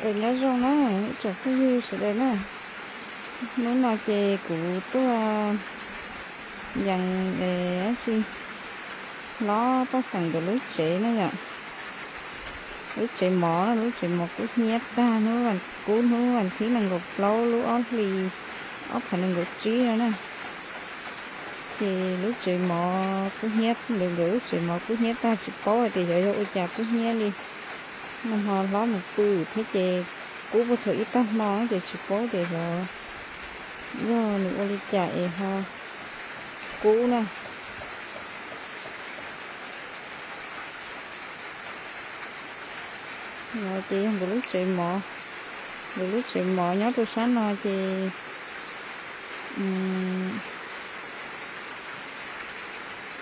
Nyob zoo na ib tsoom phooj ywg sawv daws na, hnub no ces kuv tuaj yees, dab tsi, hlob paj xeem nkawd lub tsev na yom. Lub tsev mov, lub tsev mov kub hnyiab tag hnub vas, kub hnub vas thib nees nkaum plaub lub ob hlis ob phav nees nkaum tsib no na. Ces lub tsev mov kub hnyiab, nkawd lub tsev mov kub hnyiab tag tsis paub hais tias xyov yog ua cas kub hnyiab li. Nag hmo hlob mus pw thiab ces kub puag thaum ib tag hmo ces tsis paub tias xyov yog nws ua li cas es ho kub na. No ces yog nkawd lub tsev mov, nkawd lub tsev mov nyob rau sab no ces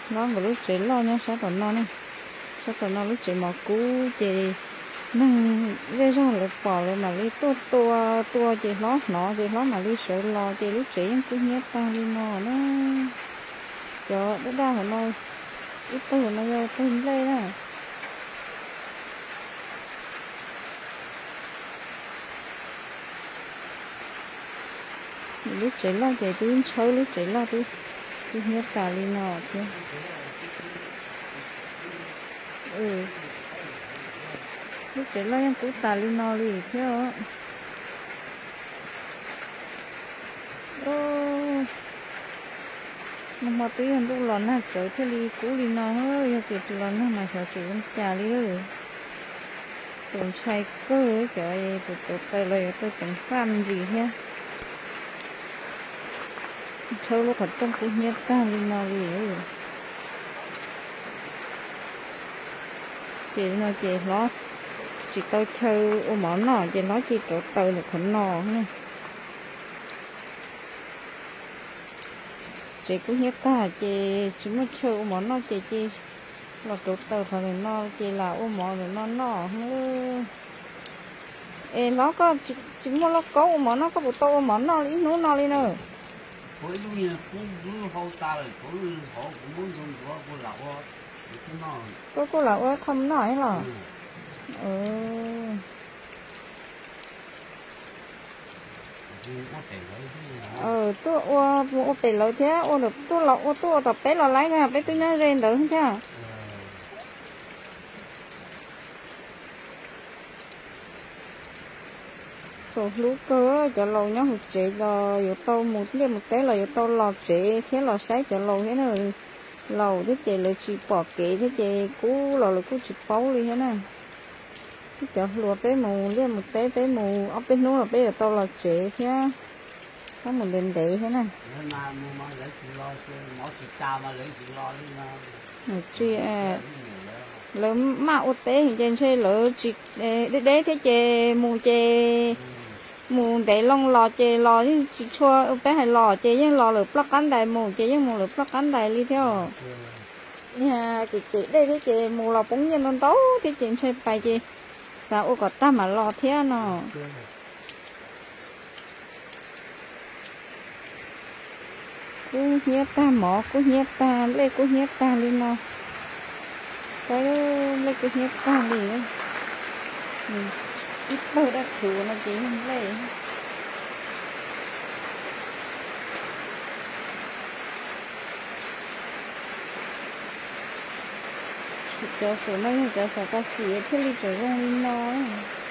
hlob nkawd lub tsev loj nyob sab tom no ne. Sab tom no lub tsev mov kub ces neeg zej zog lawv pom lawv mam li tuaj tua tua ces hlob hnov ces hlob mam li sawv los ces lub tsev yeej kub hnyiab tag li no na. Cov daj daj hauv no, ib tawg hauv no yog tawg nplej na. Lub tsev loj ces twb ntshawb, lub tsev loj twb, twb hnyiab tas li no thiab. Lub tsev loj yeej kub tas li no li thiab. Nag hmo twb yog ntuj los nag txawv thiaj li kub li no, yog tias tsis los nag mas xyov tseem zoo cas li. Txaus ntshai kawg, cov tus tuav taws los yuav tau ceev faj me ntsis thiab. Tshawb lub qhov rooj kub hnyiab tag li no li. Ces no ces hlob tsis tau chaw ua mov noj ces hlob cia rauv taws ntawm qhov no. Tsev kub hnyiab tag ces tsis muaj chaw ua mov noj ces cia los rauv taws qhov ntawm no ces lam ua mov ntawm no noj. Es hlob, koj tsis muaj lauj kaub ua mov noj, koj puas tau ua mov noj ib hnub no li na? Koj kuj lam ua qho mus noj thiab los? Tuaj ua, mus ua pem lawv thiab, ua ntawm tuaj los ua, tuaj ua tom peb los laib na, peb twb nyob ze ntawd thiab. Txaus hlub kawg, cov laus nyob hauv tsev los yuav tau mus liaj mus teb los yuav tau los tsev thiab los saib cov laus thiab na. Laus thiab ces lawv tsis pom kev thiab ces kub los lawv kuj tsis paub li thiab na. Cov hluas peb mus liaj mus teb, peb mus ob peb hnub los peb yuav tau los tsev thiab, peb mus ntev ntev thiab na. Tsis, lawv maj ua teb ces ntshe lawv tsis, deb deb thiab ces mus ces mus ntev loo los ces los yeej tsis tshua, peb hais los ces yeej los lawm ploj qab ntais, mus ces yeej mus lawm ploj qab ntais li thiab. Niag ces ces dej thiab ces mus los poob nyiaj ntau ntau thiab ces ntshe pais ces xav ua kom tag mam los thiab no. Kub hnyiab tag mov, kub hnyiab tag nplej, kub hnyiab tag li no. Saib, nplej kub hnyiab tag li. Ib pawg dab qhuv no ces yog nplej. Cov saum no yog cov saum tag xim thiaj li tseem zoo li no na.